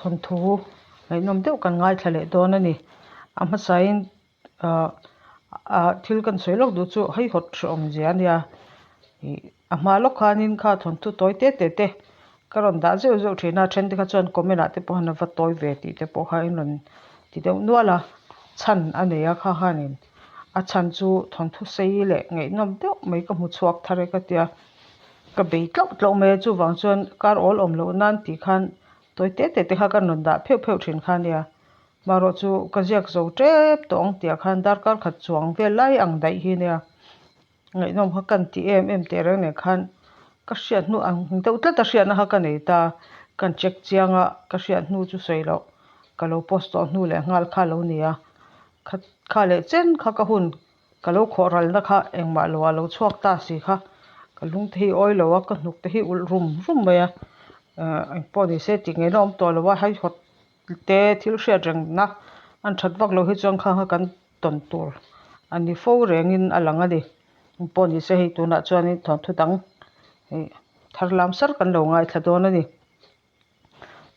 Thawnthu ngaihnawm deuh kan ngaithla leh dawn a ni. A hmasain ah ah thil kan sawi lawk duh chu haihawt hrehawm zia a nia. Ih a hma lawk khanin kha thawnthu tawi te te te ka rawn dah zeuh zeuh thin a, then te kha chuan comment ah te pawh han a va tawi ve tih te pawh kha in rawn ti deuh nual a, chhan a nei a kha khanin a chhan chu thawnthu sei leh ngaihnawm deuh mai ka hmu chhuak thar e ka tia. Ka bei tlauh tlauh mai a, chuvang chuan kar awl awm loh nan tih khan tawi te te te kha ka rawn dah pheuh pheuh thin kha a nia. Marawh chu ka ziak zo tep tawh ang tih ah khan darkar khat chuang vel lai ang daih hi nia. Ngaihnawm kha kan ti em em teh reng nen khan ka hriat hnu ang deuh tlat a hriatna kha ka nei ta. Kan check chiang a, ka hriat hnu chu sawi loh ka lo post tawh hnu leh nghal kha a lo ni a. Kha kha leh chen kha ka hun Ka lo khawh ralna kha engmah lo ah lo chhuak ta si kha ka lung te hi awi lo a, ka hnuk te hi ulh rum rum mai a, ahh engpawh ni se tih ngei na awm tawh lo a, haihawt te thil hriat reng na an that vak loh hi chuan khang kha kan tawn tur a ni fo rengin a lang a ni, engpawh ni se hei tunah chuanin thawnthu dang ih thar lam sar kan lo ngaithla dawn a ni.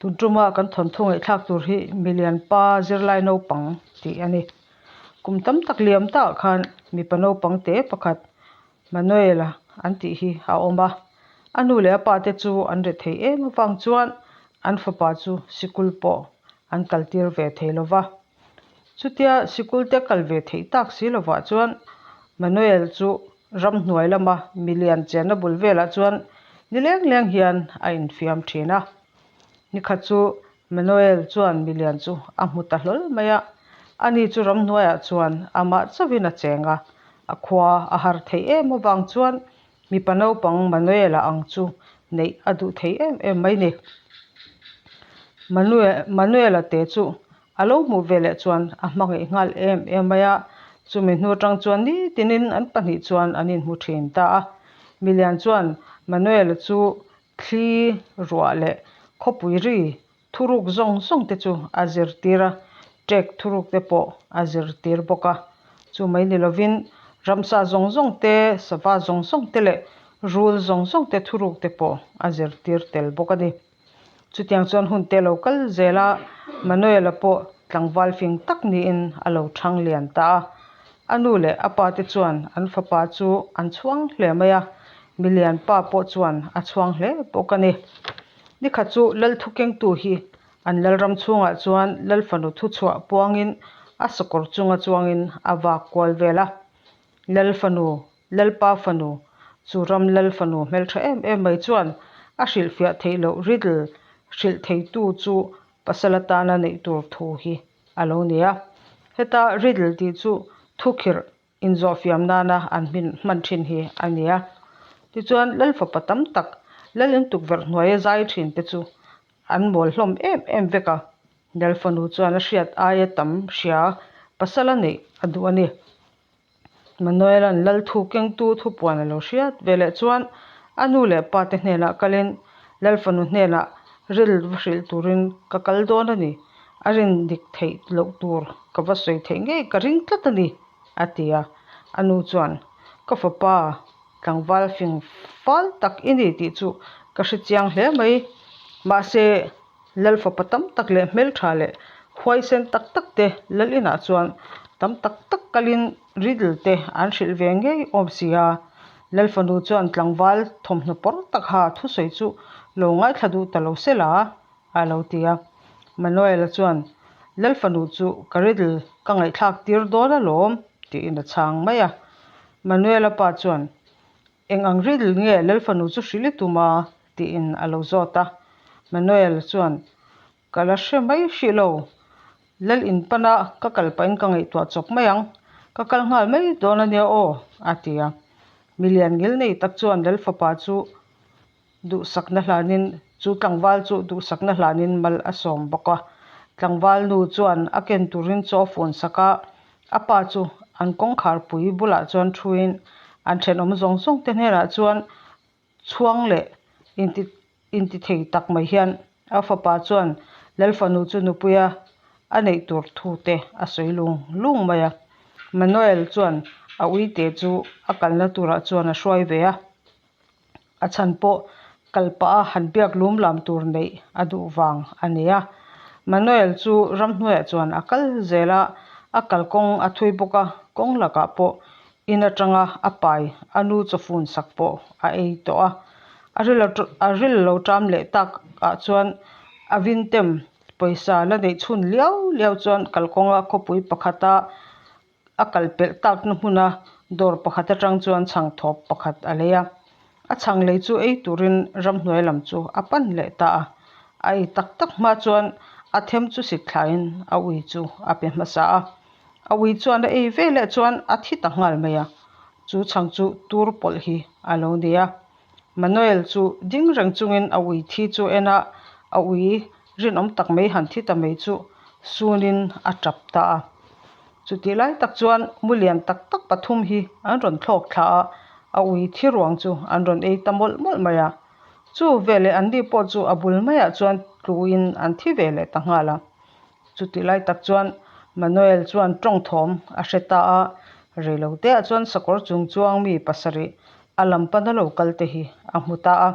Tun tuma kan thawnthu ngaihthlak tur hi milian pa zirlai naupang tih a ni. Kum tam tak liam takah khan mipa naupang te pakhat Manuel-a an tih hi a awm a. A nu leh a pa te chu an re thei em avang chuan an fapa chu sikul pawh an kaltir ve thei lo va. Chutia sikul te kal ve theih tak si lovah chuan Manuel chu ramhnuai lama milian chenna bul velah chuan ni leng leng hian a infiam thin a. Nikhat chu Manuel chuan milian chu a hmu ta hlawl mai a, ani chu ramhnuaiah chuan amah chauhin a cheng a, a khua a har theih em avang chuan Mipa naupang Manuel-a ang chu neih a duh thei em em mai ni. Manuel-a te chu a lo hmuh veleh chuan a hmangaih nghal em em mai a, chumi hnu atang chuan nitinin an pahnih chuan an inhmu thin ta a. Milian chuan Manuel-a chu thli ruah leh khawpui ri thuruk zawng zawng te chu a zirtir a, ṭek thuruk te pawh a zirtir bawk a. Chu mai ni lovin ramsa zawng zawng te, sava zawng zawng te leh rul zawng zawng te thuruk te pawh a zirtir tel bawk a ni. Chutiang chuan hun te lo kal zel a, Manuel-a pawh tlangval fing tak niin a lo thang lian ta a. A nu leh a pa te chuan an fapa chu an chhuang hle mai a, milian pa pawh chuan a chhuang hle bawk a ni. Nikhat chu Lal thukengtu hi an Lalram chhungah chuan Lal fanu thuchhuah puangin a sakawr chunga chuangin a vak kual vel a. Lal fanu, Lalpa fanu, chu ram Lal fanu hmeltha em em mai chuan a hrilhfiah theih loh riddle hrilh theitu chu pasal atana neih tur thu hi a lo ni a. Heta riddle tih chu thukhirh inzawhfiam nana an hmin hman thin hi a ni a. Tichuan, Lal fapa tam tak, Lal in tukverh hnuaia zai thin te chu an mawl hlawm em em vek a. Lal fanu chuan a hriat aia tam hria pasal a neih a duh a ni. Manuela'n Lal thu kengtu thupuan a lo hriat veleh chuan a nu leh pa te hnenah kalin Lal fanu hnenah ril va hrilh turin ka kal dawn a ni. A rin dik theih loh tur ka va sawi theih ngei ka ring tlat a ni, a ti a. A nu chuan, Ka fapa, tlangval fing fal tak i ni tih chu ka hre chiang hle mai. Mahse, Lal fapa tam tak leh hmeltha leh huaisen tak tak te Lal inah chuan tam tak tak kalin riddle te an hrilh ve ngei awm si a. Lal fanu chuan tlangval thawmhnaw pawr tak ha thusawi chu lo ngaithla duh ta lo sela. A lo ti a. Manuel-a chuan, Lal fanu chu ka riddle ka ngaihthlak tir dawn alawm, tiin a chhang mai a. Manuel-a pa chuan, Eng ang riddle nge Lal fanu chu hrilh i tum a? tiin a lo zawt a. Manuel-a chuan, Ka la hre mai hrih lo. Lal in pana ka kal pahin ka ngaihtuah chawp mai ang. Ka kal nghal mai dawn a nia aw, a ti a. Milian ngil nei tak chuan Lal fapa chu Duhsakna hlanin chu tlangval chu duhsakna hlanin mal a sawm bawk a. Tlangval nu chuan a ken turin chaw a fun sak a, a pa chu an kawngkhar pui bulah chuan thuin an thenawm zawng zawng te hnenah chuan chhuang leh inti inti thei tak mai hian a fapa chuan Lalfanu chu nupuia a neih tur thu te a sawi lung lung mai a. Manuel chuan a uite chu a kalna turah chuan a hruai ve a. A chhan pawh kal pah a han biak lum lam tur neih a duh vang a ni a. Manuel chu ramhnuaiah chuan a kal zel a, a kalkawng a thui bawk a, kawng lakah pawh in atanga a pai a nu chawfun sak pawh a ei tawh a. A ril a ril lo ṭam leh takah chuan a vintem pawisa la neih chhun liau liau chuan kalkawnga khawpui pakhata A kal pelh takna hmuna dawr pakhat atang chuan chhang thawp pakhat a lei a, a chhang lei chu ei turin ramhnuai lam chu a pan leh ta a. A ei tak tak hma chuan a them chu sik thlaiin a ui chu a pe hmasa a, a ui chuan a ei ve leh chuan a thi ta nghal mai a, chu chhang chu tur pawlh hi a lo ni a. Manuel chu ding reng chungin a ui thi chu en a, a ui rinawm tak mai han thi ta mai chu sunin a tap ta a. Chutih lai tak chuan mu lian tak tak pathum hi an rawn thlawk thla a, a ui thi ruang chu an rawn ei ta mawlh mawlh mai a. Chu veleh an ni pawh chu a bul maiah chuan tluin an thi ve leh ta nghal a. Chutih lai tak chuan Manuel chuan tawng thawm a hre ta a, reiloteah chuan sakawr chung chuang mi pasarih a lam pana lo kal te hi a hmu ta a.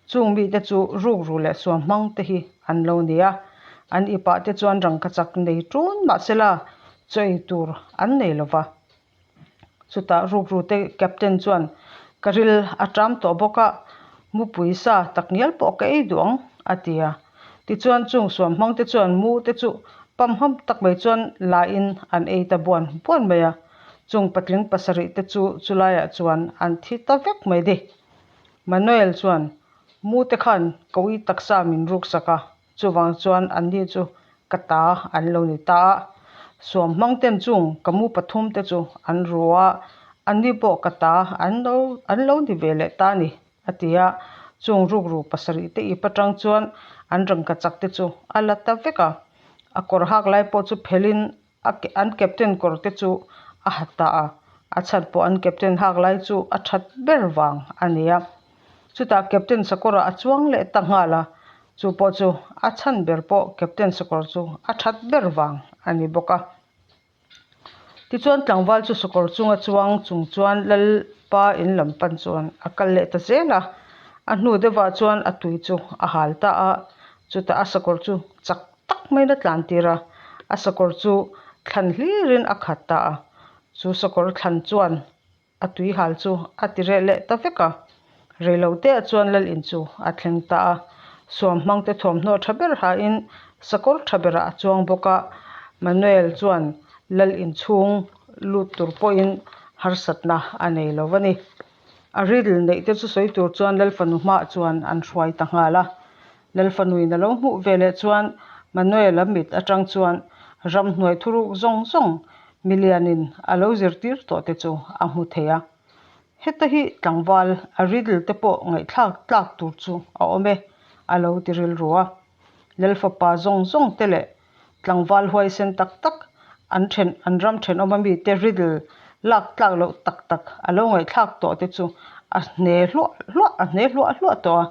Chung mite chu rukru leh suam hmang te hi an lo ni a, an ipah te chuan rangkachak nei ṭun mahsela chaw ei tur an nei lo va. Chutah rukru te captain chuan, Ka ril a ṭam tawh bawk a, mupui sa takngial pawh ka ei duh ang, a ti a. Tichuan chung suam hmang te chuan mu te chu pamham tak mai chuan lain an ei ta buan buan mai a. Chung patling pasarih te chu chulaiah chuan an thi ta vek mai ni. Manuel chuan, Mute khan ka ui taksa min ruksak a, chuvang chuan anni chu ka ta an lo ni ta a. Suam hmang ten chung ka mu pathum te chu an ru a, anni pawh ka ta an lo an lo ni ve leh ta a ni, a ti a. Chung rukru pasarih te ip atang chuan an rangkachak te chu a la ta vek a. A kawr hak lai pawh chu phelhin A an captain kawr te chu a ha ta a, a chhan pawh an captain hak lai chu a that ber vang a ni a. Chutah captain sakawrah a chuang leh ta nghal a, chu pawh chu a chhan ber pawh captain sakawr chu a that ber vang a ni bawk a. Tichuan tlangval chu sakawr chunga chuang chung chuan Lalpa in lam pan chuan a kal leh ta zel a, a hnu deuhah chuan a tui chu a hal ta a, chutah a sakawr chu chak tak maiin a tlan tir a, a sakawr chu thlan hlirin a khat ta a, chu sakawr thlan chuan a tui hal chu a ti reh leh ta vek a, reiloteah chuan lal in chu a thleng ta a, suam hmangte thuamhnaw tha ber hain sakawr tha berah a chuang bawk a, Manuel chuan lal in chhung lut tur pawhin harsatna a nei lo a ni. A riddle neih te chu sawi tur chuan Lalfanu hmaah chuan an hruai ta nghal a. Lalfanuin a lo hmuh ve leh chuan Manuel-a mit atang chuan ramhnuai thuruk zawng zawng milianin a lo zirtir tawh te chu a hmu thei a. Heta hi tlangval a riddle te pawh ngaihthlak tlak tur chu a awm e, a lo ti rilru a. Lalfapa zawng zawng te leh Tlangval huaisen tak tak an then an ram thenawm ami te riddle lak tlak loh tak tak a lo ngaihthlak tawh te chu a hne hluah hluah a hne hluah hluah tawh a,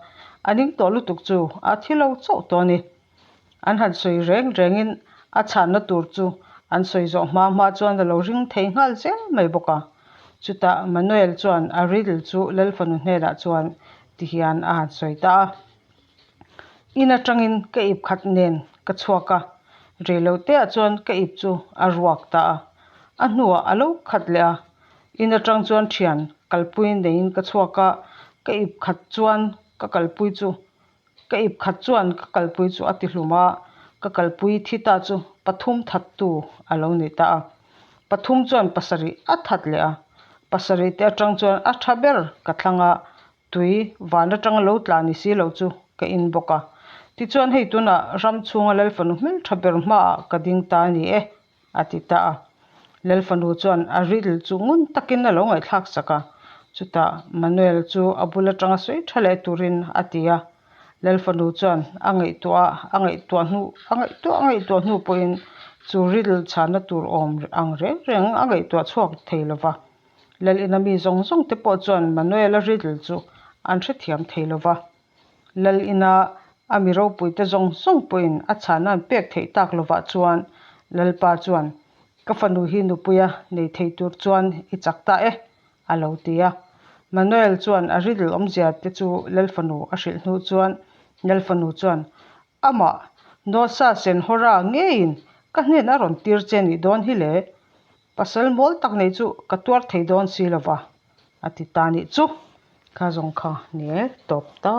a ning tawh lutuk chu a thi lo chauh tawh a ni. An han sawi reng rengin a chhanna tur chu an sawi zawh hma hma chuan a lo ring thei nghal zel mai bawk a. Chutah Manuel chuan a riddle chu Lalfanu hnenah chuan tihian a han sawi ta a. In atangin ka ip khat nen ka chhuak a, reilo teah chuan ka ip chu a ruak ta a, a hnuah a lo khat leh a, in atang chuan thian kalpui neiin ka chhuak a, ka ip khat chuan ka kalpui chu ka ip khat chuan ka kalpui chu a ti hlum a, ka kalpui thi ta chu pathum that tu a lo ni ta a, pathum chuan pasarih a that leh a, pasarih te atang chuan a tha ber ka thlang a, Tui van atanga lo tla ni si lo chu ka in bawk a. Tichuan hei tunah ram chhunga Lalfanu hmeltha ber hmaah ka ding ta a ni e, a ti ta a. Lalfanu chuan a riddle chu ngun takin a lo ngaihthlak sak a. Chutah Manuel chu a bul atanga sawi tha leh turin a ti a. Lalfanu chuan a ngaihtuah a ngaihtuah hnu a ngaihtuah a ngaihtuah hnu pawhin chu riddle chhanna tur awm ang reng reng a ngaihtuah chhuak thei lova. Lalina mi zawng zawng te pawh chuan Manuel-a riddle chu an hrethiam thei lo va. Lalina a mi ropui te zawng zawng pawhin a chhana an pek theih tak lovah chuan Lalpa chuan, Ka fanu hi nupuia nei thei tur chuan i chak ta e, a lo ti a. Manuel chuan a riddle awmzia te chu Lalfanu a hrilh hnu chuan Lalfanu chuan, Amah! Nosa Senhora ngeiin ka hnen a rawn tir che nih dawn hi le, pasal mawl tak nei chu ka tuar thei dawn si lo va, a ti ta nih chu. Kha zawng kha ni e, tawp ta.